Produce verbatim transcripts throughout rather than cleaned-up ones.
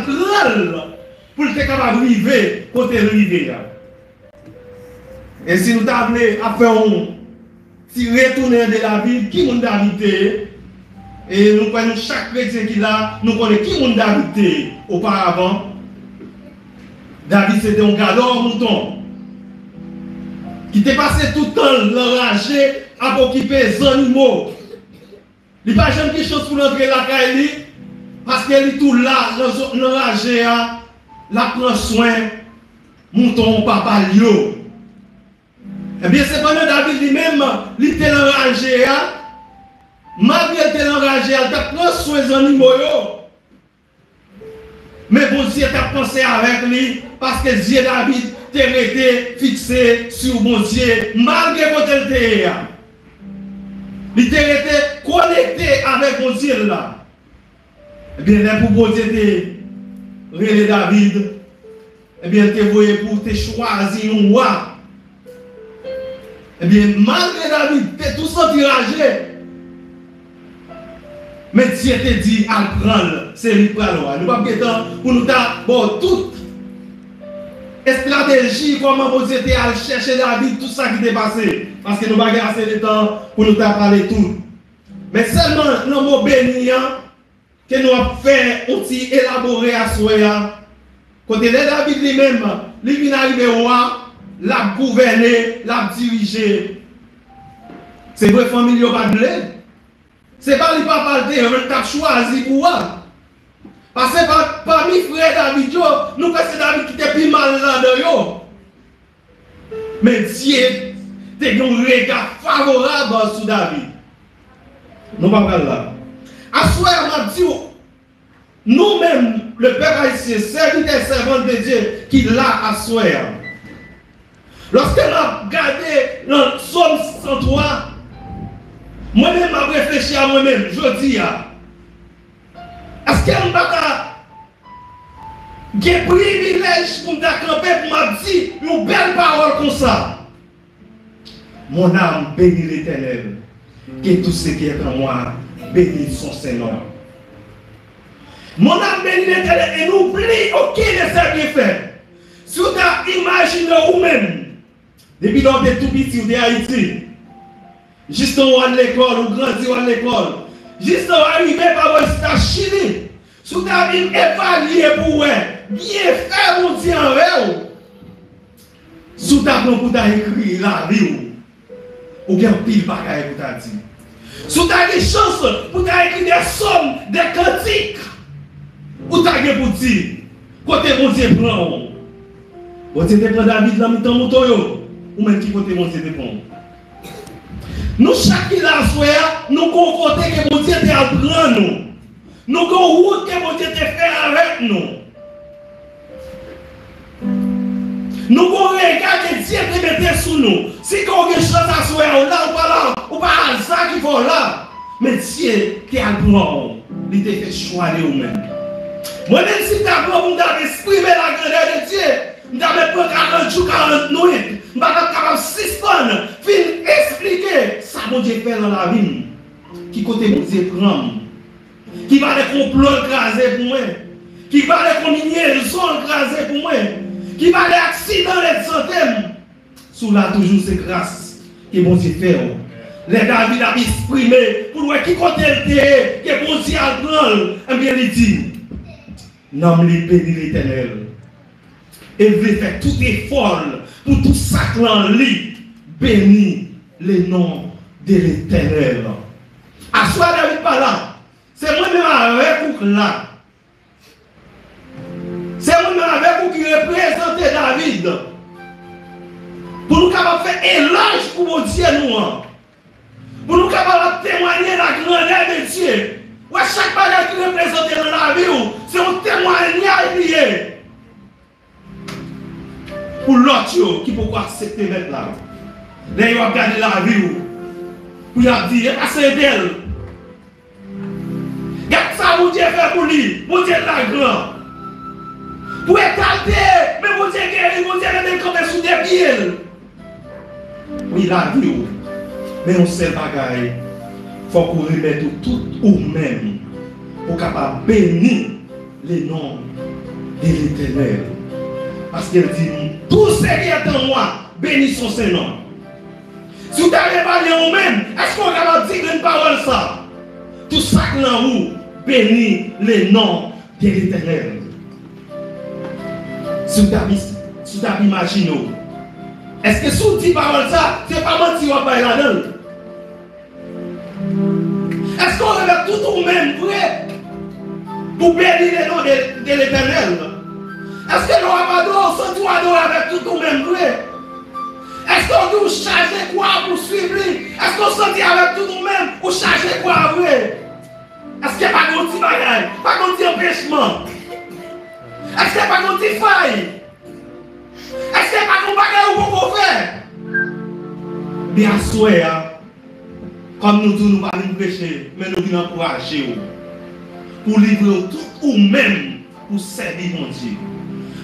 pran l pou l te kapab rive kote l rive a. E si nou ta vle ap fè yon ti retounen de David, ki moun David te ye? E nou kwè nou chak kretyen ki la, nou konnen ki moun David te ye oparavan. David se te yon gadò mouton ki te pase tout tan l nan raje ap okipe zannimo. Li pa janm gen chans pou l antre lakay li, paske li tou la nan zo-, nan raje a, l ap pran swen mouton papa l yo. Ebyen, sepandan, David li menm, li te nan raje a, malgre l te nan raje a, l t ap pran swen zannimo yo. Men Bondye t ap panse avèk li, paske zye David te rete fikse sou Bondye, malgre kote l te ye a. Li te rete konekte avèk Bondye l la. Ebyen, lè pou Bondye te rele David, ebyen, l te voye pou te chwazi yon wa. Ebyen, malgre David te tou santi raje, men Dye te di, "Al pran l, se li k pral wa." Nou p ap gen tan pou nou ta ba w tout estrateji, kòman Bondye te al chèche David, tout sa ki te pase, paske nou pa gen ase de tan pou nou ta pale tout. Men sèlman nan mo beni an, ke nou ap fè yon ti elabore aswè a. Kote lè David li menm, li vin arive wa, l ap gouvène, l ap dirije. Se vre fanmi l yo pa t vle. Se pa li papa l te, l t ap chwazi pou wa. Paske pa, pami frè David yo, nou kwè se David ki te pi mal ladan yo. Men Dye te gen yon rega favorab sou David. Nou pa pral la. Aswè a, m ap di w, nou menm, le pèp ayisyen, sèvitè, sèvant de Dye ki la aswè a, lòske n ap gade nan Sòm san twa, mwen menm, m ap reflechi a mwen menm, jodi a, èske m pa ta gen privilèj pou m ta kanpe, pou m ap di yon bèl pawòl konsa? Mon âme, bénis l'Éternel, que tout ce qui est en moi bénisse son saint nom. Mon âme, bénis l'Éternel et n'oublie aucun de ses bienfaits. Si w ta imajine ou menm, depi lè w te tou piti, ou te Ayiti, jistan w al lekòl, ou grandi, w al lekòl, jistan w arive pa bò Estazini, si w ta vin evalye pou w wè byenfè Bondye anvè w, si w ta pran pou w ta ekri lavi w, ou gen anpil bagay pou w ta di. Si w ta gen chans pou w ta ekri de sòm, de kantik, ou ta gen pou di kote Bondye pran w. Bondye te pran David nan mitan mouton yo. Ou menm, ki kote Bondye te pran w? Nou chak ki la aswè a, nou gon kote ke Bondye te al pran nou. Nou gon wout ke Bondye te fè avèk nou. Nou gon rega ke Dye te mete sou nou. Si ke w gen chans aswè a, ou la, ou pa la, ou pa aza ki fè w la. Men Dye te al pran w. Li te fè chwa de ou menm. Mwen menm, si m ta pran pou m ta eksprime lagrandè de Dye, m ta mèt pran karant jou, karant nwit. M pa t ap kapab sispann fin eksplike sa Bondye fè nan lavi m. Ki kote Bondye pran m? Ki valè konplo l kraze pou mwen? Ki valè konbinezon l kraze pou mwen? Ki valè aksidan l egzante m? Si w la toujou, se gras ke Bondye fè w. Lè David ap eksprime pou l wè ki kote l te ye, ke Bondye al pran l, ebyen, li di, nanm li beni Letènèl. E vle fè tout efò l pou tout sa k nan li beni le non de Letènèl. Aswè a David pa la. Se mwen menm avèk ou k la. Se mwen menm avèk ou ki reprezante David. Pou nou kapab fè elòj pou Bondye nou an. Pou nou kapab ap temwaye lagrandè de Dye. Wè, chak bagay ki reprezante nan lavi w, se yon temwayaj li ye. Pou lòt yo ki poko aksepte Mèt la, lè yo ap gade lavi w, pou y ap di, "E pa se entèl. Gad sa Bondye fè pou li, Bondye l la gran. Pou eta l te ye, men Bondye geri, Bondye mete l kanpe sou de pye l." Wi, lavi w. Men yon sèl bagay, fòk ou remèt ou tout ou menm, pou w kapab beni le nom de l'Éternel. Paske l di, tout ce qui est en moi, bénisse son saint nom. Si w ta revalye ou menm, èske w kapab di grenn pawòl sa? Tout sa k nan ou, bénis le nom de l'Éternel. Si w t ap, si w t ap imajine w, èske si w di pawòl sa, se pa manti w ap bay ladan l? Èske w avèk tout ou menm vre pou beni le non de, de Letènèl? Èske lè w ap adore, w santi w adore avèk tout ou menm vre? Èske w di w chaje kwa pou swiv li? Èske w santi avèk tout ou menm ou chaje kwa vre? Èske pa gen yon ti bagay? Pa gen yon ti anpechman? Èske pa gen yon ti fay? Èske pa gen yon bagay ou poko fè? Men aswè a, kòm nou di w nou pa vin preche, men nou vin ankouraje w pou w livre w tout ou menm pou sèvi Bondye.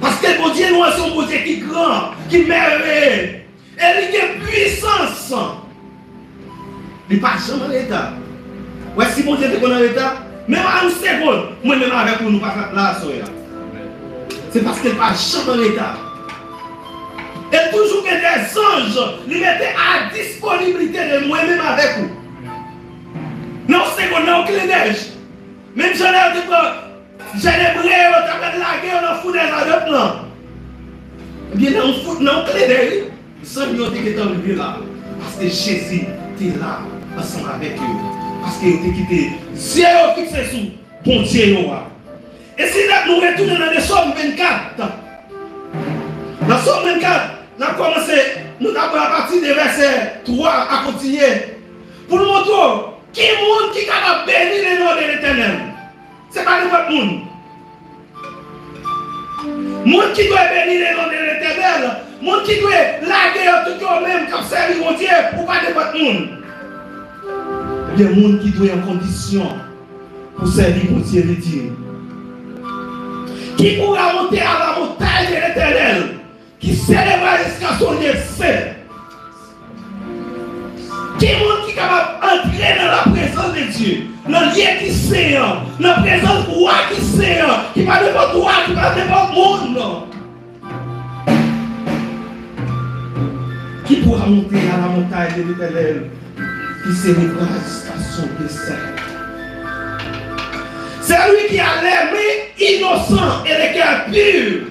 Paske Bondye nou an se yon Bondye ki gran, ki mèveye. E li gen pwisans. Li pa janm an reta. Wè, si Bondye te konn an reta, menm a yon segonn, mwen menm avèk ou, nou pa t ap la aswè a. Se paske l pa janm an reta. E l toujou gen dèzanj li mete a disponibilite de mwen menm avèk ou. Nan yon segonn, nan yon klendèj. Menm jan lè yo te pran Jenebre yo, t ap lage yo nan fou dèzadant lan. Ebyen, nan yon fout, nan yon klendèy, zanmi yo te gentan rive la. Paske Jezi te la ansanm avèk yo. Paske yo te kite zye yo fikse sou Bondye yo a. E si n ap nou retounen nan de Sòm vennkat, nan Sòm vennkat, n ap kòmanse, nou t ap wè apati de vèsè twa a kontinye, pou l montre w ki moun ki kapab beni le non de Letènèl. Se pa nenpòt moun. Moun ki dwe beni le non de Letènèl, moun ki dwe lage yo tout yo menm k ap sèvi Bondye, ou pa nenpòt moun. Ebyen, moun ki dwe an kondisyon pou sèvi Bondye, li di, qui pourra monter à la montagne de l'Éternel, qui s'élèvera jusqu'à son lieu saint? Ki moun ki kapab antre nan la prezans de Dye, nan lye ki sen an, nan prezans wa ki sen an, ki pa nenpòt wa, ki pa nenpòt moun, non? Qui pourra monter à la montagne de l'Éternel, qui s'élèvera jusqu'à son lieu saint? Celui qui a les mains innocentes et le cœur pur.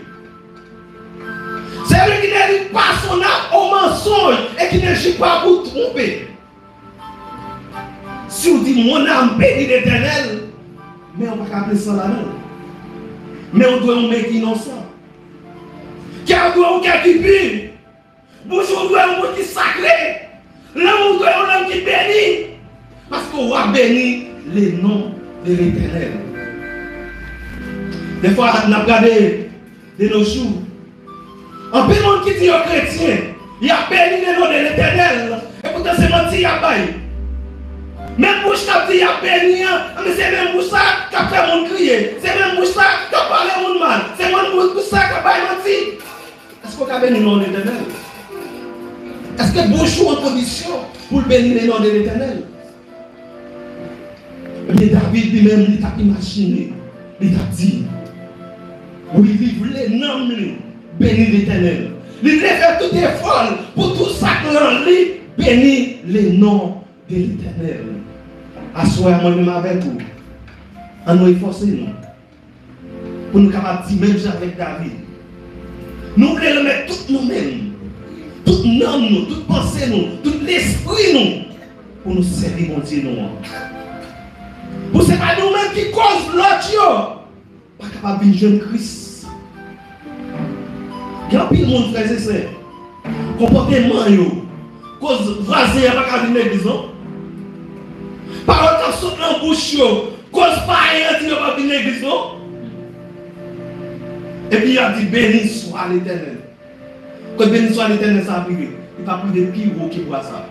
Celui qui ne livre pas son âme au mensonge et qui ne jure pas pour tromper. Si w di, mon âme bénit l'Éternel, men w pa ka plen san ladan l. Men w dwe yon men ki inosan. Kè w dwe yon kè ki pi. Bouch ou dwe yon bouch ki sakre. Lang ou dwe yon lang ki beni. Paske w ap beni le non de Letènèl. Defwa, n ap gade de nos jours, anpil moun ki di yo kretyen, y ap beni le non de Letènèl, epoutan se manti y ap bay. Menm bouch k ap di y ap beni an, men se menm bouch sa k ap fè moun kriye. Se menm bouch sa k ap pale moun mal. Se menm bouch sa k ap bay manti. Èske w ka beni non Letènèl? Èske bouch ou an kondisyon pou l beni le non de Letènèl? Ebyen, David li menm, li t ap imajine, li t ap di, wi, li vle nanm li beni Letènèl. Li vle fè tout efò l pou tout sa k nan li beni le non de Letènèl. Aswè a, mwen menm avèk ou, ann nou efòse nou. Pou nou kapab di menm jan avèk David. Nou vle remèt tout nou menm, tout nanm nou, tout panse nou, tout lespri nou, pou nou sèvi Bondye nou an. Pou se pa nou menm ki koz lòt yo pa kapab vin jwenn Kris. Gen anpil moun, frè e sè, konpòteman yo koz vwazen an pa ka vin legliz non. Pawòl k ap sot nan bouch yo koz payen an di yo pa vin legliz non. Epi y ap di, beni swa Letènèl. Kot beni swa Letènèl sa ap rive? Li p ap rive pi wo ke bwa sa.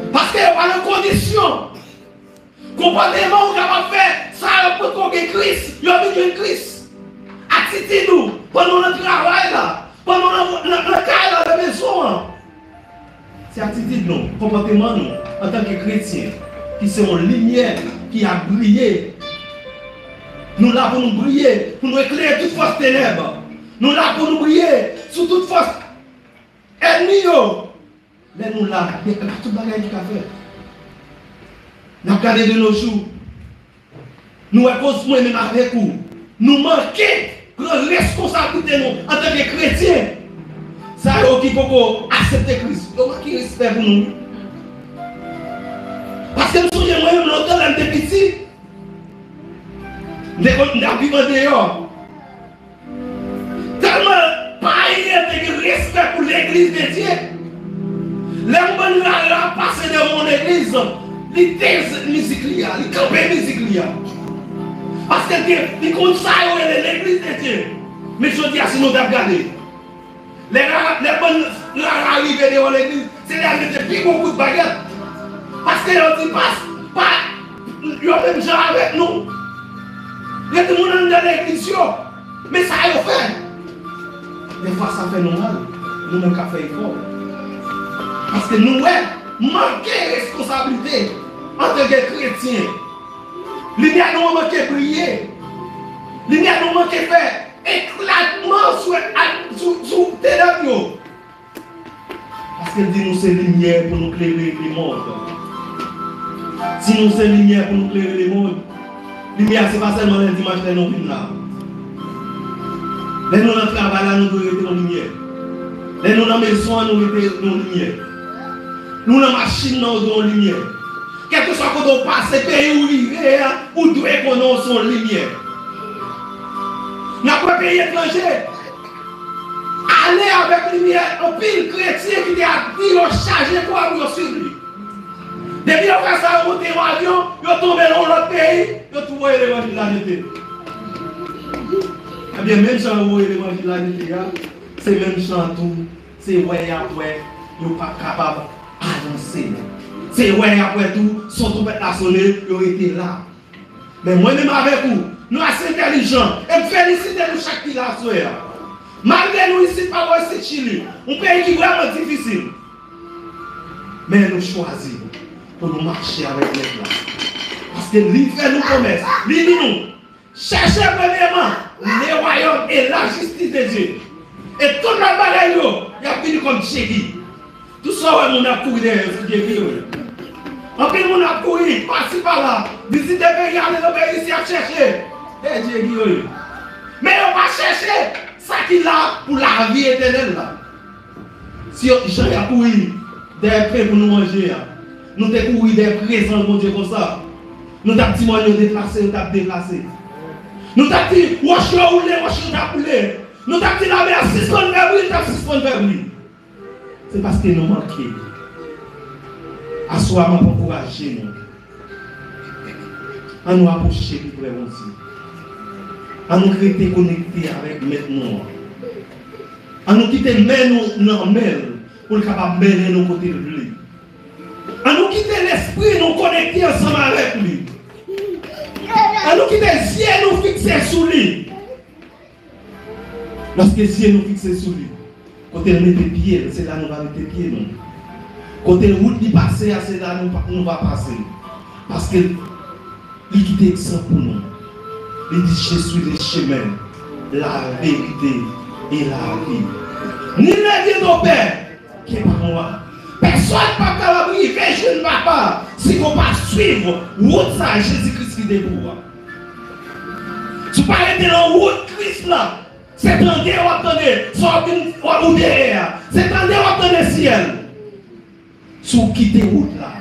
Paske yo pa nan kondisyon. Konpòteman w kapab fè sa yo potko gen Kris, yo vin jwenn Kris. Atitid ou, pandan w nan travay la, pandan w nan, nan, nan kay la, nan mezon an. Se atitid nou, konpòteman nou, antanke kretyen, ki se yon limyè ki ap briye. Nou la pou nou briye, pou nou eklere tout fòs tenèb. Nou la pou nou briye sou tout fòs ènmi yo. Lè nou la, gen tout bagay ki ka fèt. N ap gade de nos jours. Nou wè koz mwen menm avèk ou. Nou manke pran reskonsablite nou antanke kretyen. Sa yo ki poko aksepte Kris, yo manke respè pou nou. Paske m sonje mwen menm lontan lè m te piti, m te konn, m t ap viv andeyò. Tèlman payen te gen respè pou legliz de Dye. Lè yon bann rara pase devan yon legliz, li teze mizik li a, li kanpe mizik li a. Paske l gen, li konn sa yo rele legliz de Dye. Men jodi a, si nou t ap gade, lè rara, lè bann rara rive devan legliz, se lè y al mete pi gwo kout bagèt. Paske yo di, pas, pa, yo menm jan avèk nou. Gen moun anndan legliz yo. Men sa yo fè. Defwa sa fè nou mal. Nou menm k ap fè efò. Paske nou wè manke reskonsablite antanke kretyen. Limyè nou an manke briye. Limyè nou an manke fè eklatman sou, sou, sou tenèb yo. Paske l di nou se limyè pou nou klere lemonn. Si nou se limyè pou nou klere lemonn, limyè a se pa sèlman lè dimanch lè nou vin la. Lè nou nan travay la, nou dwe rete yon limyè. Lè nou nan mezon an, nou rete yon limyè. Nou nan machin nan, ou dwe yon limyè. Kèlkeswa kote w pase, peyi w rive a, ou dwe konnen w se yon limyè. N ap wè peyi etranje ale avèk limyè, anpil kretyen ki te ap di yo chaje kwa pou yo swiv li. Depi yo fè sa, yo monte yon avyon, yo tonbe nan yon lòt peyi, yo tou voye levanjil la jete. Ebyen, menm jan yo voye levanjil la jete a, se menm jan tou, se wè y ap wè, yo p ap kapab avanse. Se wè y ap wè tou, son twonpèt la sonnen, yo rete la. Men mwen menm avèk ou, nou ase entèlijan, e m felisite nou chak ki la aswè a. Malgre nou isit pa bò isit Chili, yon peyi ki vrèman difisil, men nou chwazi pou nou mache avèk Mèt la. Paske li fè nou pwomès, li di nou, chèche premyèman le royaume et la justice de Dieu. E tout lòt bagay yo, y ap vini kòm jegi. Tout sa w wè moun ap kouri dèyè yo, se jegi yo ye. Anpil moun ap kouri, pasi pala, vizite peyi, ale nan peyi isi ap chèche. E jegi yo ye. Men yo pa chèche sa ki la pou lavi etènèl la. Si yo, jan y ap kouri dèyè pen pou nou manje a, nou te kouri dèyè prezans Bondye konsa, nou t ap di mòn yo deplase, yo t ap deplase. Nou t ap di wòch yo woule, wòch yo t ap woule. Nou t ap di lamè a sispann fè bri, li t ap sispann fè bri. Se paske nou manke. Aswè a, m ap ankouraje nou. An nou apwoche pi pre Bondye. An nou rete konekte avèk Mèt nou an. An nou kite men nou nan men l pou l kapab mennen nou kote l vle. An nou kite lespri nou konekte ansanm avèk li. An nou kite zye nou fikse sou li. Lòske zye nou fikse sou li, kote l mete pye l, se la nou va mete pye nou. Kote wout li pase a, se la nou, nou va pase. Paske li kite egzanp pou nou. Li di, Je suis le chemin, la vérité et la vie. Nul ne vient au Père que par moi. Pèsonn p ap kapab rive jwenn Papa si w pa swiv wout sa Jezi Kris kite pou ou a. Si w pa rete nan wout Kris la, se tande w ap tande sa w ap vin, w ap ou dèyè a. Se tande w ap tande syèl. Si w kite wout la,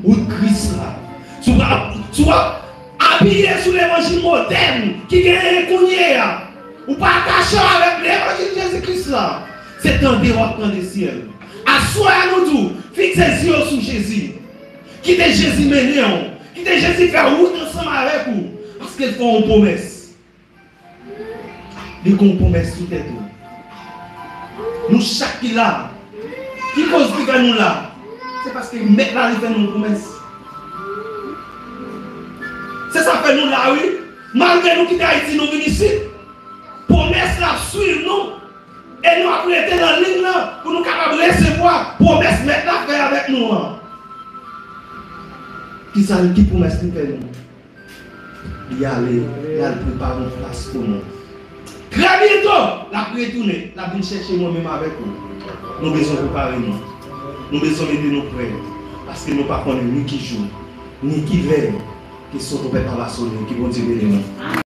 wout Kris la, si w ap, si w ap apiye sou levanjil modèn ki genyen kounye a, ou pa atache w avèk levanjil Jezi Kris la, se tande w ap tande syèl. Aswè a nou di w, fikse zye w sou Jezi. Kite Jezi mennen w. Kite Jezi fè wout ansanm avèk ou. Paske l fè w yon pwomès. Li gen yon pwomès sou tèt ou. Nou chak ki la, ki koz ki fè nou la? Se paske Mèt la, li fè nou yon pwomès. Se sa fè nou la, wi. Malgre nou kite Ayiti, nou vin isit, pwomès la ap swiv nou. E nou ap rete nan liy nan pou nou kapab resevwa pwomès Mèt la fè avèk nou an. Kisa, ki pwomès li fè nou? Li ale, l al prepare yon plas pou nou. Trè byento, l ap retounen, l ap vin chèche mwen menm avèk ou. Nou bezwen prepare nou. Nou bezwen mete nou prè, paske nou pa konnen ni ki jou, ni ki lè kesyon twonpèt la va sone. Ke Bondye beni nou.